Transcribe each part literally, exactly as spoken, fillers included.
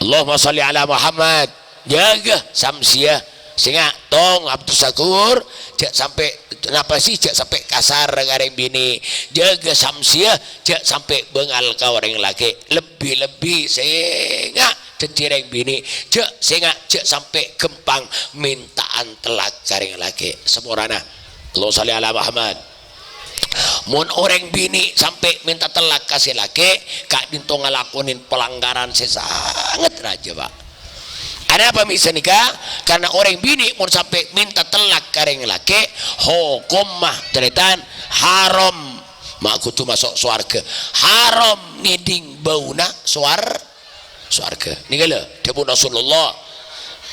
Allahumma shalli ala Muhammad. Jâgâ samsiyah. Sènga', tong, Abdus Syakur, jhâ' sampè', napa sè jhâ' sampè' kasar ka rèng binè'. Jâgâ samsiyah, jhâ' sampè' bângal ka orèng lakè'. Lebbi-lebbi sènga' dhâddhi rèng binè'. Jhâ', sènga', jhâ' sampè' ghâmpang mènta'an tellak ka rèng lakè'. Saporana. Allahumma shalli ala Muhammad. Mon orèng binè' sampè' mènta tellak ka sè lakè', ka'dinto ngalakonè palanggaran sè sanget rajâ, Pa'. Anapa mè' sanèka? Karna orèng binè' mon sampè' mènta tellak ka rèng lakè', hokomma, tarètan, haram. Ma' kodhu maso' sowarghâ. Haram ngèdhing bâuna sowar-, sowarghâ. Nèka lho, dhâbuna Rasulullah.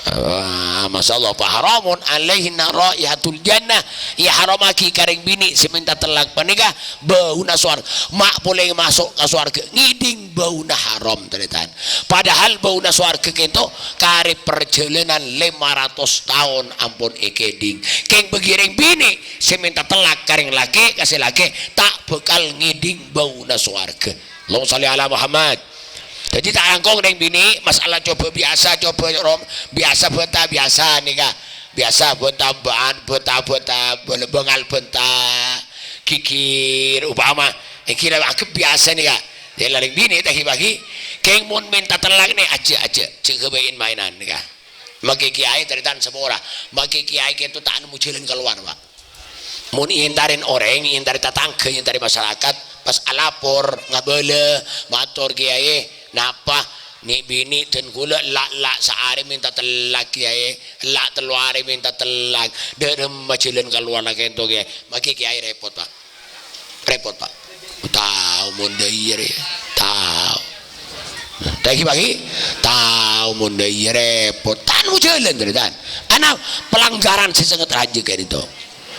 Ah, masyaallah, "Fa haramun alaihinna raihatul jannah." Èharamaghi ka rèng binè' sè mènta tellak panèka bâuna sowarghâ. Ma' polè maso' ka sowarghâ, ngèdhing bâuna haram, tarètan. Padahal bâuna sowarghâ kento karè parjhâlânan lèma ratos taon ampon èkèdhing. Kèng bâgi rèng binè' sè mènta tellak ka rèng lakè', ka sè lakè', ta' bhâkal ngèdhing bâuna sowarghâ. Allahumma shalli ala Muhammad. Dhâddhi ta' langkong rèng binè', masalah coba biyasa, coba rom-, biyasa bânta, biyasa nèka. Biyasa bânta bân-, bânta, bânta, bâl-, bângal bânta, ghighir, upama. Èngghi la anggep biyasa nèka. Yâ, la rèng binè' ta' ghi-bâghi. Kèng mon mènta tellak nè, ajâ', ajâ'. Jhâ' ghâbây èn-maènan nèka. Makè kèyaè tarètan sapora. Makè kèyaè kento ta' nemmo jhâlân kalowar, Pa'. Mon èentarè orèng, èentarè tatangghâ, èentarè masyarakat, pas alapor, ngabâlâ, mator, "Kèyaè, napa? Nè' binè' dân kaulâ la'-, la' saarè mènta tellak, Kèyaè. La' tello arè mènta tellak. Dâ' remma jhâlân kalowar la kento, Kèyaè." Makè kèyaè rèpot, Pa'. Rèpot, Pa'. Tao mon dâ' iyâ rè. Tao. Ta' ghi-bâghi? Tao mon dâ' iyâ rèpot. Ta' nemmo jhâlân, tarètan. Ana pelanggaran sè sanget rajâ ka'dinto.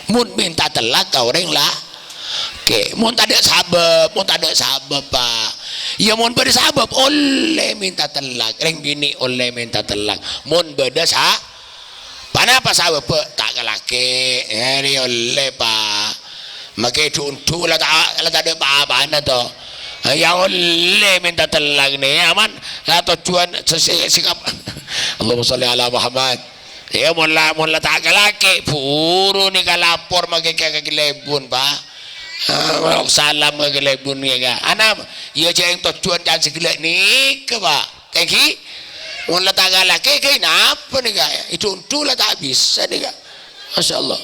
Mon mènta tellak ka orèng lakè', mon tadâ' sabâb, mon tadâ' sabâb, Pa'. Yâ, mon bâdâ sabâb, ollè mènta tellak. Rèng binè' ollè mènta tellak. Mon bâdâ sa-, Ponapa sabâbbhâ? Ta' kalakè'. Eh, rè ollè, Pa'. Makè dhu-ondhu la ta', la tadâ' pa-apana, to. Yâ ollè mènta tellak nè, aman. La tojjhuwân sè, sè, sè kap-, Allahumma shalli ala Muhammad. Yâ, mon la, mon la ta' kalakè', buru nèka lapor makè ka, ka Kè Lèbun, Pa'. Ah, salam ka Kè Lèbun nèka. Ana, yâ, jhâ' tojjhuwân can sè ghellâ' nèka, Pa'. Èngghi, mon la ta' kalakè', ghâbây napa nèka? Èdhu-ondhu la ta' bisa nèka. Masyaallah.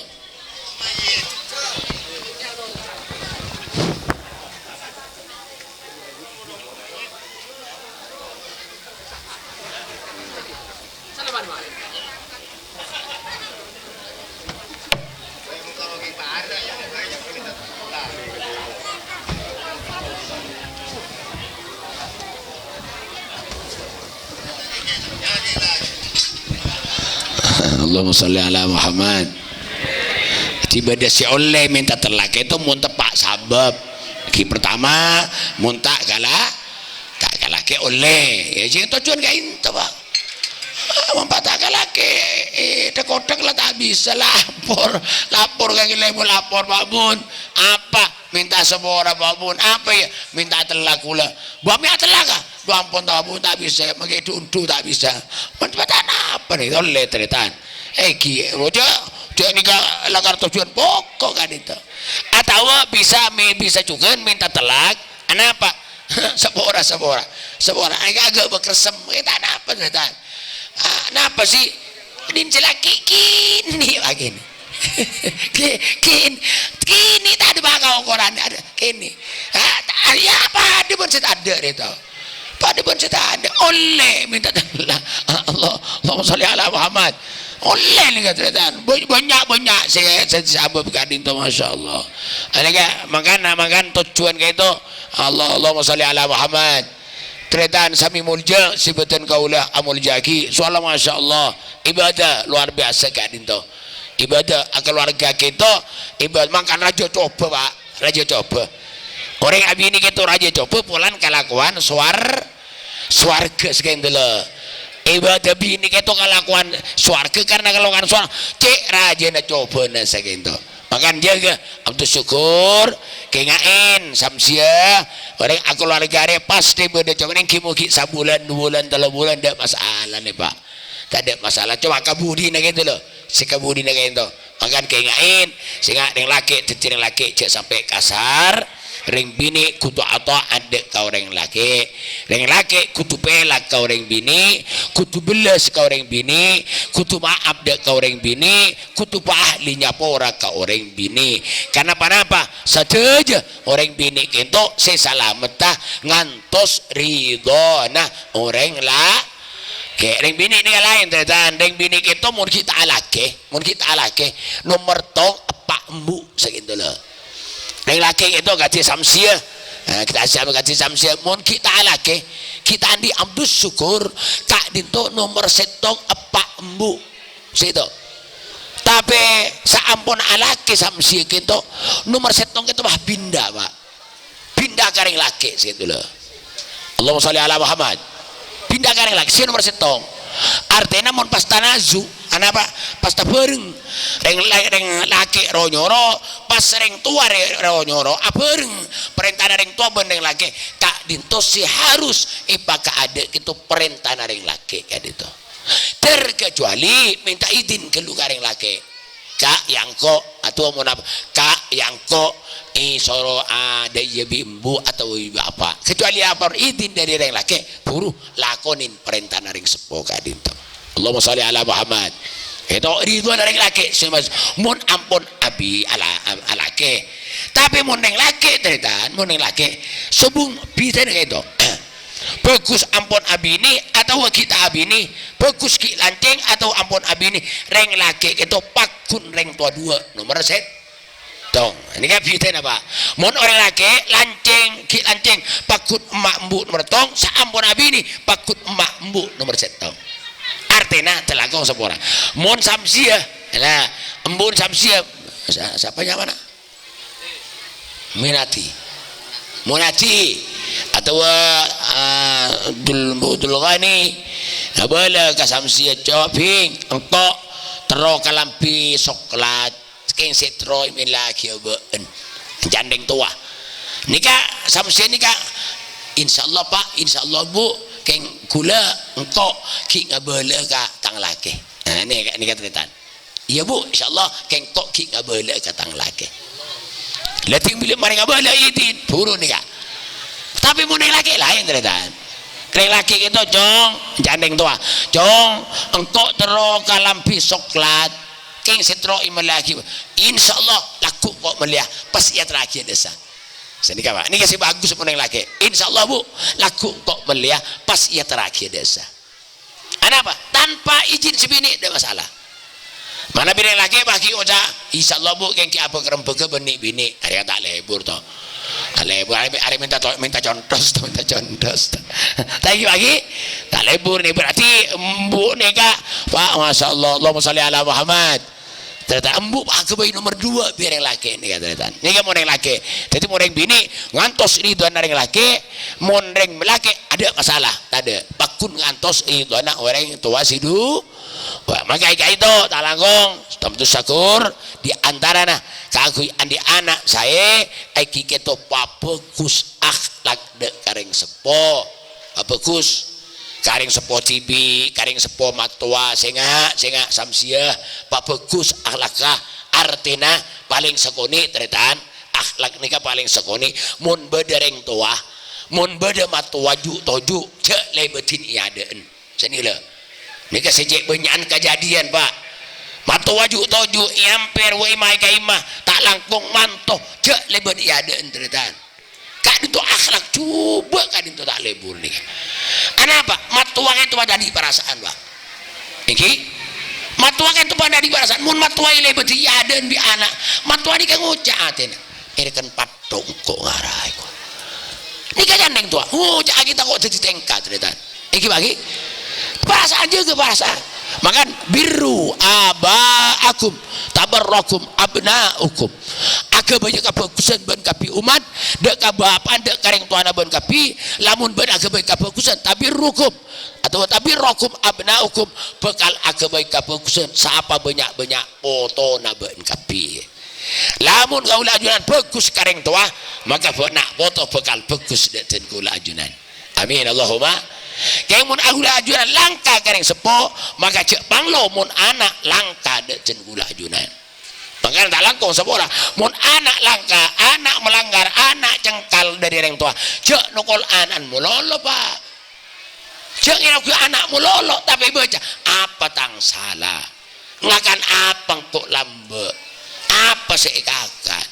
Allahumma shalli ala Muhammad. Dhâddhi bâdâ sè ollè mènta tellak kento mon teppa' sabâb. Ghi pertama, mon ta' kala-, ta' kalakè' ollè. Yâ, jhâ' tojjhuwân ka'dinto, Pa'. Ah, mon ta' kalakè', eh, dhek-oddhek la ta' bisa lapor. Lapor ka Kè Lèbun, lapor, "Pa' Bun, apa? Mènta sapora, Pa' Bun. Apa, yâ? Mènta tellak kaulâ." "Bâ' mè' atellak, ah?" "Dhu ampon, Pa' Bun, ta' bisa. Makè dhu-ondhu ta' bisa." "Mon bâdâ napa nè?" "Ollè tarètan." "Eh, ghi, jhâ', jhâ' nèka lakar tojjhuwân pokok ka'dinto." Atawa bisa, mè-, bisa jhughân mènta tellak. Anapa? Sapora, sapora. Sapora. Ai, kagak bâ' kressem. Kita napa, tarètan? Ah, napa sih? Din celaka kini, kini. Ki-, kin-, kini tadâ' bâ' ka okoran. Ada, kini. Ah, ta-, ya, padâ bân sè tadâ' rè to. Padâ bân sè tadâ'. Ollè mènta tellak. Allah, Allahumma shalli ala Muhammad. Ollè nèka tarètan. Bân-, bânnya', bânnya' sè, sè sabâb ka'dinto, masyaallah. Alèka, mangkana, mangkana tojjhuwân kento. Allah, Allahumma shalli ala Muhammad. Tarètan samè molja sè bhâdhân kaulâ amolja'aghi. Soalla, masyaallah, ibadah luar biasa ka'dinto. Ibadah akalowarga kento, ibad-, mangkana rajâ coba, Pa'. Rajâ coba. Orèng abinè kento rajâ coba polana kalakowan sowar-, sowarghâ sè kento lho. Ibadah binè kento kalakowan sowarghâ karna kalakowan sowar-, cè' rajâna cobâna sè kento. Mangkana jâgâ, Abdus Syukur, kènga'è, samsèya, orèng akalowarga rè pastè bâdâ cong, nèng ghi' moghi' sabulân, dubulân, tello bulân, ta' masalah nè, Pa'. Tadâ' masalah, coma kabudina ghâpanèko lho, sè kabudina ghâpanèko. Mangkana kènga'è, sènga' rèng lakè', dhâddhi rèng lakè' jhâ' sampè' kasar, rèng binè' kodhu ata'at dâ' ka orèng lakè', rèng lakè' kodhu pèlak ka orèng binè', kodhu bellas ka orèng binè', kodhu maap dâ' ka orèng binè', kodhu paahli nyapora ka orèng binè'. Ka napa-napa, sadhâjâ orèng binè' ghâpanèko sè salametta ngantos ridhâna orèng la-, Kè, rèng binè' nèka laèn, tarètan. Rèng binè' ghâpanèko mon ghi' ta' alakè, mon ghi' ta' alakè, nomer tong eppa' embu' saghânto lho. Rèng lakè' ghâpanèko kadhi samsèya. Nah, kita siap kadhi samsèya. Mon ghi' ta' alakè, ghi' ta' andi' Abdus Syukur, ka'dinto nomer sèttong eppa' embu'. Sèttong. Tapè saamponna alakè samsèya ghâpanèko, nomer sèttong ghâpanèko bâh pinda, Pa'. Pinda ka rèng lakè' sè ghâpanèko lho. Allahumma shalli ala Muhammad. Pinda ka rèng lakè' sè nomer sèttong. Artèna mon pas tanazu, anapa? Pas tabhâreng. Rèng la-, rèng lakè' ro-nyoro, pas rèng towa rè-, ro-nyoro, abhâreng. Parèntana rèng towa bân rèng lakè', ka'dinto sè harus èpakaadâ' ghâpanèko parèntana rèng lakè' ka'dinto. Terkecuali mènta idin ghâllu ka rèng lakè'. Ka', yâ engko', ato mon apa? Ka', yâ engko', èsoro adâ' iyâ bi' embu' atabâ bi' bapa'. Kecuali apa idin dâri rèng lakè', buru lakonè parèntana rèng seppo ka'dinto. Allahumma shalli ala Muhammad. Ghâpanèko ridhâna rèng lakè', sè mas-, mon ampon abi ala-, alakè. Tapè mon rèng lakè', tarètan, mon rèng lakè', sobung bhidhâna ghâpanèko. Bhâghus ampon abinè atabâ ghi' ta' abinè, bhâghus ghi' lancèng atabâ ampon abinè, rèng lakè' ghâpanèko pagghun rèng towa duwâ', nomer sèttong. Nèka bhidhâna, Pa'. Mon orèng lakè' lancèng, ghi' lancèng, pagghun emma' embu' nomer sèttong, saamponna abinè, pagghun emma' embu' nomer sèttong. Artèna, ta' langkong sapora. Mon samsèya, la, embu'na samsèya, sa-, sapa nyamana? Minati. Munati. Atabâ, ah, Abdul, Abdul Ghani. Abâlâ ka samsèya, "Cobhing, engko' terro kalambhi soklat. Kèng sè terro èmellèyaghi abâ'na." Jhâ' rèng towa. Nèka samsèya nèka, "Insyaallah, Pa', insyaallah, Bu, kèng ghulâ engko' ghi' ngabâlâ'â ka tang lakè." Nah, nèka, nèka tarètan. "Iyâ, Bu, insyaallah, kèng engko' ghi' ngabâlâ'â ka tang lakè." Lah, dhing bilâ marè ngabâlâ idin, buru nèka. Tapè mon rèng lakè' laèn, tarètan. Rèng lakè' ghâpanèko, "Cong," jhâ' rèng towa, "Cong, engko' terro kalambhi soklat, kèng sè terro èmellèyaghi. Insyaallah, lagghu' engko' mellèya, pas èyaterraghiyâ dâ' essa." Sanèka, Pa'. Nèka sè bhâghus mon rèng lakè'. "Insyaallah, Bu, lagghu' engko' mellèya, pas èyaterraghiyâ dâ' essa." Anapa? Tanpa ijin sè binè', ta' masalah. Manabi rèng lakè' pas ghi' ngoca', "Insyaallah, Bu, kèng ghi' abâ-, karembhâghâ bân nè'-binè'." Arèya ta' lebur, to. Ta' lebur, arè, arè mènta to-, mènta contos, to, mènta contos, to. Ta' ghi', ghi'? Ta' lebur, nè, berarti embu' nèka, Pa', masyaallah, Allahumma shalli ala Muhammad. Tarètan embu' aghâbây nomer duwâ' bi' rèng lakè' nèka, tarètan. Nèka mon rèng lakè'. Dhâddhi mon rèng binè' ngantos ridhâna rèng lakè', mon rèng lakè' adâ' masalah, tadâ'. Pagghun ngantos ridhâna orèng towa sè du-, wah, mangkana ka'dinto, ta' langkong, Abdus Syukur, di antarana kaangghuy andi' ana' saè, èngghi kèto pabhâghus akhlak dâ' ka rèng seppo. Pabhâghus. Ka rèng seppo dhibi', ka rèng seppo mattowa, sènga', sènga' samsèya, pabhâghus akhlakka, artèna palèng sakonè', tarètan, akhlak nèka palèng sakonè', mon bâdâ rèng towa, mon bâdâ mattowa ju'-toju', jhâ' lèbâdhin è adâ'ân. Sanèka lho. Nèka sè cè' bânnya'an kajhâdhiyân, Pa'. Mattowa ju'-toju', èampèr, wa, è ma-, è ka'imma, ta' langkong manto, jhâ' lèbât è adâ'ân, tarètan. Ka'dinto akhlak jhubâ' ka'dinto ta' lebur nèka. Anapa? Mattowa ka'dinto padâ andi' parasaan, Pa'. Èngghi? Mattowa ka'dinto padâ andi' parasaan. Mon mattowa èlèbâdhi è adâ'ân bi' ana', mattowa nèka ngoca' atèna, "Èrèken paddhu engko' ngaraè, ko'." Nèka jhâ' rèng towa. Ngoca'aghi tako' dhâddhi tèngka, tarètan. Èngghi, Pa', èngghi? Parasaan, jâgâ parasaan. Mangkana, "Birru aba'akum tabarrakum abna'ukum." Aghâbâyâ kabhâghusân bân kabbhi ommat, dâ' ka bapa'na, dâ' ka rèng towana bân kabbhi, lamon bâ'na aghâbây kabhâghusân, tabirrukum, atabâ tabirrakum abna'ukum, bhâkal aghâbây kabhâghusân, sapa bânnya'-bânnya' potona bâ'na kabbhi. Lamon kaulâ ajunan bhâghus ka rèng towa, maka bâ-, na' poto bhâkal bhâghus dâ' dân kaulâ ajunan. Amin, Allahumma. Kèng mon kaulâ ajunan langka ka rèng seppo, maka jhâ' panglo mon ana' langka dâ' dân kaulâ ajunan. Mangkana ta' langkong sapola. Mon ana' langka, ana' melanggar, ana' cengkal dâri rèng towa, jhâ' nokol ana'na malolo, Pa'. Jhâ' ngèra ghu ana' malolo, tapè bâca, "Apa tang sala? Ngakan apa engko' lambâ'? Apa sè èkakan?"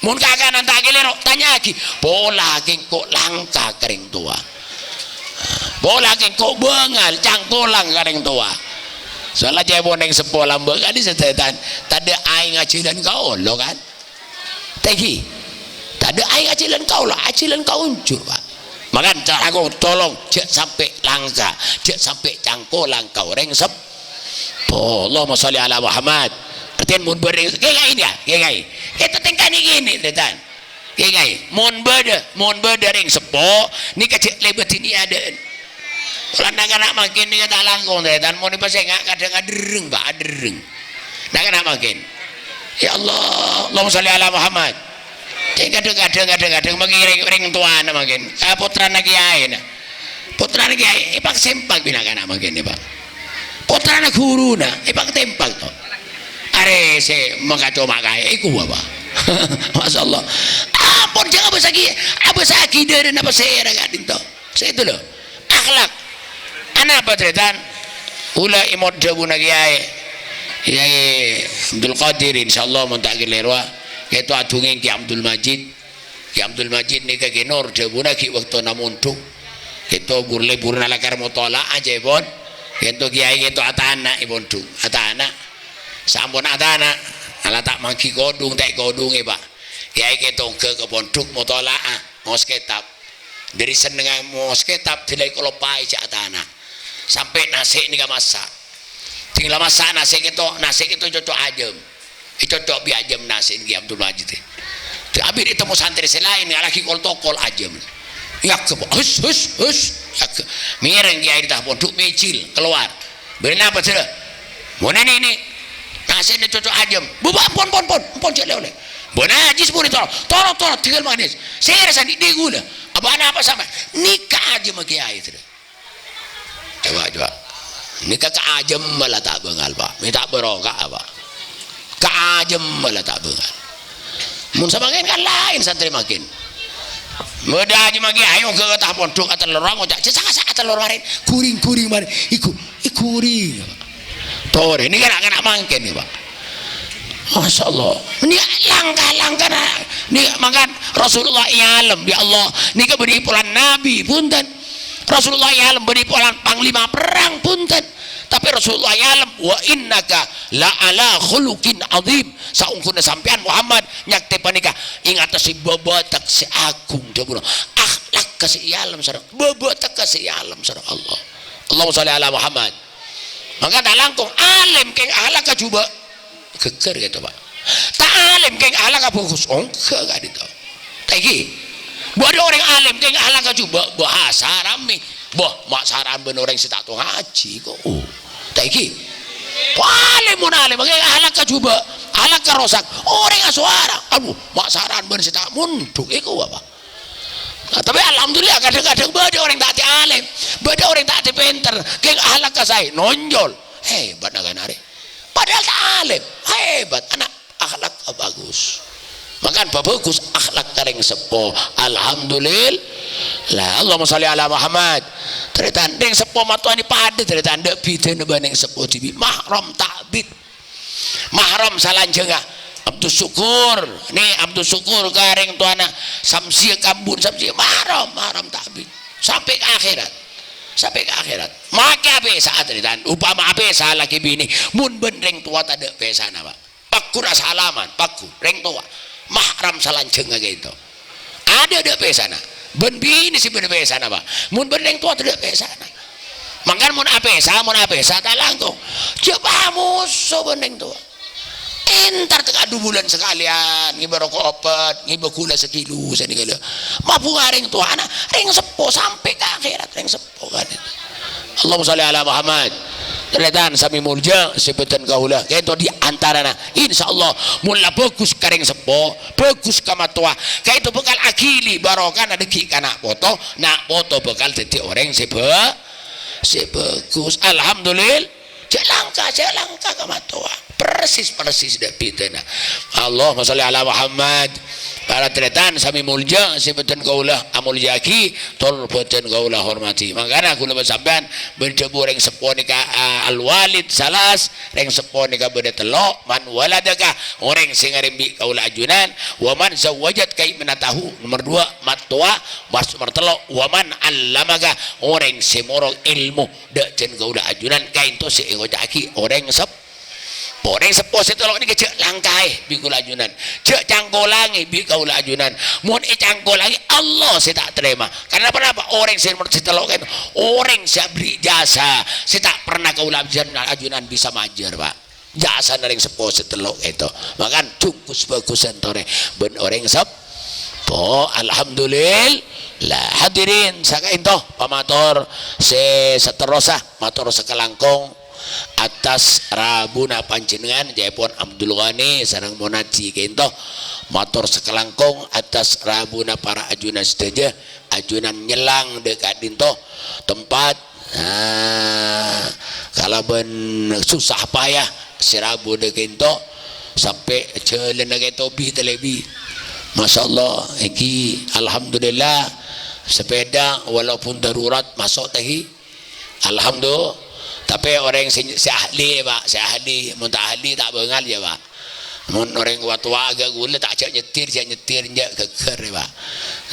Mon kakanan ta' kalèro, tanya'aghi, "Pola kèng engko' langka ka rèng towa? Pola kèng engko' bângal, cangkolang ka rèng towa?" Soalla ca'èpon rèng seppo lambâ' ka'dinto sè tadâ' aèng ajhâlân kaulâ, kan? Tèngghi. Tadâ' aèng ajhâlân kaulâ, ajhâlân kaonjhu', Pa'. Mangkana, cara aku, tolong, jhâ' sampè' langka, jhâ' sampè' cangkolang ka orèng seppo. Allahumma shalli ala Muhammad. Artèna mon bâdâ, kèngèng, ya, kèngèng. Èto tèngkana kènè', Tarètan. Kèngèng, mon bâdâ, mon bâdâ rèng seppo, nèka jhâ' lèbâdhi niyaddhâ'ân. Polana na'-kana' mangkèn nèka ta' langkong, Tarètan. Mon èpasènga' kadhâng adherreng, Pa', adherreng. Na'-kana' mangkèn. Ya Allah, Allahumma shalli ala Muhammad. Cè' kadhâng, kadhâng, kadhâng, kadhâng mangkèn rèng, rèng towana mangkèn. Ah, pottrana kèyaèna. Pottrana kèyaè, èpakasèmpak bi' na'-kana' mangkèn, Pa'. Pottrana ghuruna, èpakasèmpak to. Arè sè makaco ma' kaè, èkowa, Pa'. Masyaallah. Ampon, jhâ' abâsaghi, abâsaghi dârâna pasèra ka'dinto. Sè ètolok. Akhlak. Anapa, Tarètan? Kaulâ èmot dhâbuna Kèyaè, Kèyaè Abdul Qadir, insyaallah mon ta' kalèrowa. Kèto adhungèng Kè Abdul Majid. Kè Abdul Majid nèka Kè Nur dhâbuna ghi' bâktona mondhuk. Kèto bur-lèburna lakar motola'ah, ca'èpon. Kèto Kèyaè kèto atana' è pondhuk. Atana'. Sampon atana'. Ala ta' mangghi kodhung, ta' èkodhungè, Pa'. Kèyaè kèto ongghâ ka pondhuk motola'ah, maos kètab. Dâri sennengnga maos kètab, dâlâi kaloppaè jhâ' atana'. Sampè' nasè' nèka massa'. Ding la massa' nasè' kèto, nasè' kèto cocco' ajâm. Ècocco' bi' ajâm nasè'na Kè Abdul Majid. Dâ' abit ètemmo santrè sè laèn, ngalaghi kol-tokol ajâm. Èyagghâ, Pa'. Hus, hus, hus. Èyagghâ. Mèrèng Kèyaè dâri attas pondhuk, mèjil, kalowar. Bârâ napa, Dârâ? Mon ènè', ènè'. Nasè'na cocco' ajâm. Bu, bu, ampon, ampon, ampon. Ampon, jhâ' lè-ollè. Bu, najis, Bu, nè, toro'. Toro', toro', tinggal manis. Sèra sandhi', dhi' ghulâ. Apa ana' apa samè? Nèka ajâmma Kèyaè, Dârâ. Coba, coba. Nèka kaajâmma la ta' bângal, Pa'. Mè' ta' bârokah, Pa'. Kaajâmma la ta' bângal. Mon samangkèn kan laèn santrè mangkèn. Bâdâ ajâmma Kèyaè ongghâ ka attas pondhuk, atellorra ngoca', "Cè' saka-saka atellor marèn, ghuring-ghuring marèn." Èghu-, èghuring. Torè, nèka na'-kana' mangkèn nèka, Pa'. Masyaallah. Nèka langka-langkana, nèka mangkana Rasulullah èalem, ya Allah. Nèka bânnè polana nabi, bhunten. Rasulullah èalem bânnè polana panglima perrang, bhunten. Tapè Rasulullah èalem, "Wa innaka la ala khuluqin adzim." Saongghuna sampèyan Muhammad nyaktè panèka ing attas bâbâtek sè agung, dhâbuna. Akhlakka sè èalem sareng, bâbâtekka sè èalem sareng Allah. Allahumma shalli ala Muhammad. Mangkana ta' langkong, alim kèng akhlakka jhubâ'. Ghâgghâr kèto, Pa'. Ta' alim kèng akhlakka bhâghus, ongghâ ka'dinto. Ta' èngghi. Bâdâ orèng alim kèng akhlakka jhubâ', bhâsa ramè. Bâh, ma' sara'an bân orèng sè ta' tao ngajhi, ko'. Oh. Ta' èngghi. Alim mon alim, kèng akhlakka jhubâ', akhlakka rosak. Orèng asowara, adu, ma' sara'an bân sè ta' mondhuk, èkowa, Pa'. Nah, tapè alhamdulillah, kadhâng-kadhâng bâdâ orèng ta' tè alim, bâdâ orèng ta' tè pènter, kèng akhlakka saè, nonjol. Hebat na' kanarè. Padahal ta' alim, hebat, ana' akhlak bhâghus. Mangkana bhâghus akhlak ka rèng seppo. Alhamdulillah. Allahumma shalli ala Muhammad. Tarètan, rèng seppo mattowana padâ, tarètan, ta' bhidhâna bân rèng seppo dhibi'. Mahram ta'bid. Mahram salanjhângnga. Abdus Syukur, nè, Abdus Syukur ka rèng towana Samsiyah, Kambun Samsiyah, mahram, mahram ta'bid. Sampè' ka akhèrat. Sampè' ka akhèrat. Makè apèsa, tarètan. Upama apèsa lakè binè, mon bân rèng towa tadâ' pèsana, Pa'. Pagghu ra salaman, pagghu, rèng towa. Mahram salanjhângnga ka'dinto. Adâ' dâ' pèsana. Bân binè sè bâdâ pèsana, Pa'. Mon bân rèng towa tadâ' pèsana. Mangkana mon apèsa, mon apèsa ta' langkong. Jhâ' pamoso bân rèng towa. Entar tèka du bulân sakalèyan, ngibâ roko' opet, ngibâ ghulâ sakilo, sanèngghâl. Mabunga rèng towana, rèng seppo sampè' ka akhèrat, rèng seppo ka'dinto. Allahumma shalli ala Muhammad. Tarètan sami molja sè bâdhân kaulâ, ka'dinto di antarana. Insyaallah, mon la bhâghus ka rèng seppo, bhâghus ka mattowa, ka'dinto bhâkal aghili barokana dhâggi' ka na' poto, na' poto bhâkal dhâddhi orèng sè bhâ-, sè bhâghus. Alhamdulil-, jhâ' langka, jhâ' langka ka mattowa. Persis, persis dâ' bhidhâna. Allahumma sholli ala Muhammad. Para tarètan sami molja sè bâdhân kaulâ amolja'aghi, tor bâdhân kaulâ hormadhi. Mangkana kaulâ bân sampèyan bân dhâbu orèng seppo nèka, a, al-walid salas, rèng seppo nèka bâdâ tello', man waladaka, orèng sè ngarèmbi' kaulâ ajunan, wa man zawwajatka ibnatahu, nomer duwâ', mattowa, was nomer tello', wa man allamaka, orèng sè morok èlmo dâ' jhân kaulâ ajunan, ka'dinto sè èkoca'aghi orèng sep-, orèng seppo sè tello' nèka jhâ' langkaè bi' kaulâ ajunan, jhâ' cangkolangè bi' kaulâ ajunan. Mon ècangkolangè, Allah sè ta' tarèma. Karna ponapa? Orèng sè nomer sè tello' ka'dinto orèng sè aberri' jasa sè ta' pernah kaulâ ajunan, ajunan bisa majâr, Pak. Jasana rèng seppo sè tello' ka'dinto. Mangkana jhungkus bhâghus èntorè bân orèng seppo. Alhamdulillah. Hadirin, saka'dinto pamator sè saterrossa, mator sakalangkong. Attas rabuna panjhennengngan, ca'èpon Abdul Ghani sareng Monadi ka'dinto. Mator sakalangkong attas rabuna para ajunan sadhâjâ, ajunan nyellang dâ' ka'dinto tempat, nah, kalabân susah payah sè rabu dâ' ka'dinto, sampè' jhâlânna ka'dinto bi-talèbi. Masyaallah, èngghi, alhamdulillah, sepeda walaupun darurat maso' tèhi. Alhamdulillah. Tapè orèng sè, sè ahli, Pak, sè ahli. Mon ta' ahli, ta' bângal, yâ, Pak. Mon orèng wa-, towa ghâ' ghulâ, ta' jhâ' nyetir, jhâ' nyetir, jhâ' ghâggâr, yâ, Pak.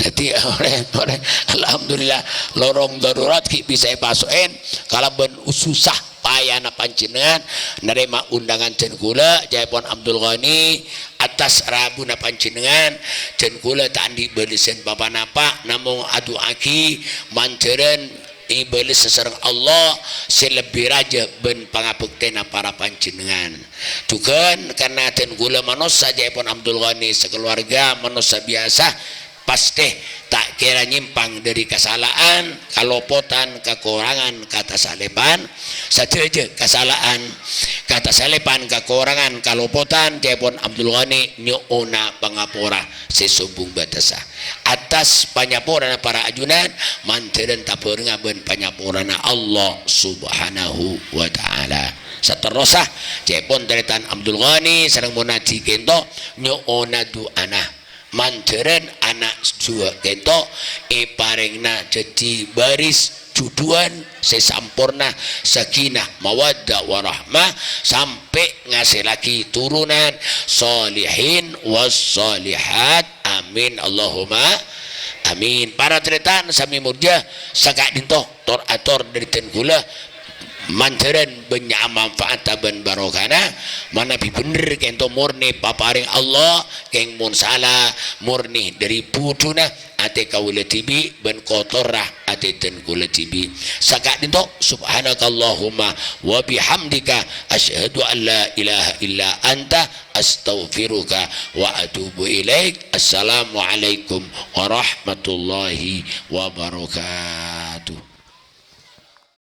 Dhâddhi orèng, orèng, alhamdulillah, lorong darurat ghi' bisa èpaso'è kalabân susah payana panjhennengngan narèma undangan dân kaulâ, ca'èpon Abdul Ghani, attas rabuna panjhennengngan, dân kaulâ ta' andi' bâlessân pa-ponapa, namong adu'aaghi mandhârân èbâlessa sareng Allah sè lebbi rajâ bân pangabhâktèna para panjhennengngan. Jhughân karna dân kaulâ manossa, ca'èpon Abdul Ghani, sakalowarga manossa biyasa, pastè ta' kèra nyèmpang dhâri kasala'an, kalopotan, kakorangan, katasalèpan, sadhâjâ kasala'an, katasalèpan, kakorangan, kalopotan, ca'èpon Abdul Ghani nyo'ona pangapora sè sombhung bâtessa. Attas panyaporana para ajunan, mandhârân tabhârengnga bân panyaporana Allah Subhanahu wa Ta'ala. Saterrossa, ca'èpon tarètan Abdul Ghani sareng Monadi ka'dinto nyo'ona du'ana. Mandhârân ana' duwâ' ka'dinto èparèngana dhâddhi bâris jhudhuwân sè samporna, sakinah, mawaddah, warahmah, sampè' ngasèllaghi turunan sholihin was sholihat. Amin, Allahumma amin. Para tarètan sami molja, saka'dinto tor-ator dhâri dân kaulâ, mandhârân bânnya' manfaat bân barokana, manabi bhender ka'dinto morni paparèng Allah, kèng mon sala morni dhâri budhuna atè kaulâ dhibi' bân kotorra atè dân kaulâ dhibi'. Saka'dinto, subhanakallahumma wa bihamdika, asyhadu an la ilaha illa anta, astaghfiruka wa atubu ilaik. Assalamualaikum warahmatullahi wabarakatuh.